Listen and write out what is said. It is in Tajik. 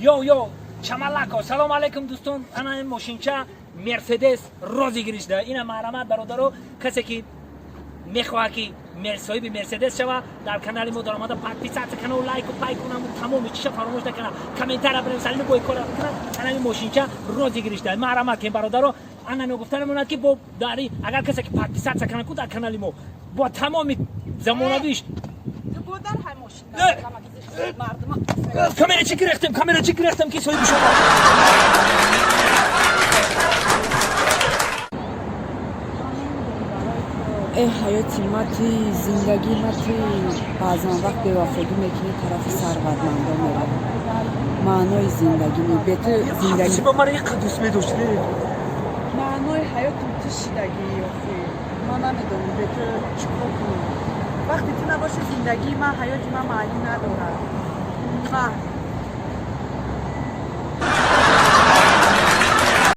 Йо, чамалако, салом алейкум, дӯстон. Ана ин мошинча Мерседес розыгрыш да. Ина марҳамат, бародаро, касе ки мехоҳад ки соҳиби Мерседес шава, дар канали мо даромада подписаться кана, лайку пай кунам, тамоми чиша фаромӯш накана, комментария бинависа, любой кора кана. Ана ин мошинча розыгрыш да. Марҳамат кен, бародаро. Ана ногуфта намонад, ки бо дари агар касе ки подписаться кана ку дар канали мо бо тамоми замонавиш. Камера чӣ гирехтем, камера чӣ гирехтем, ки соҳиби шумо. Э, ҳаёти мати, зиндагии мати, баъзан вақт бевафогӣ мекунӣ, тарафи сарватмандо меравӣ. Маънои зиндагӣ не бе ту зиндагӣ. Ба мара иқа дӯст медошт. Маънои ҳаётим ту шидагӣ, охи ман намедонам бе ту чӣ кор кунам. Вақте ту набоши, зиндагии ман, ҳаёти ман маънӣ надорад.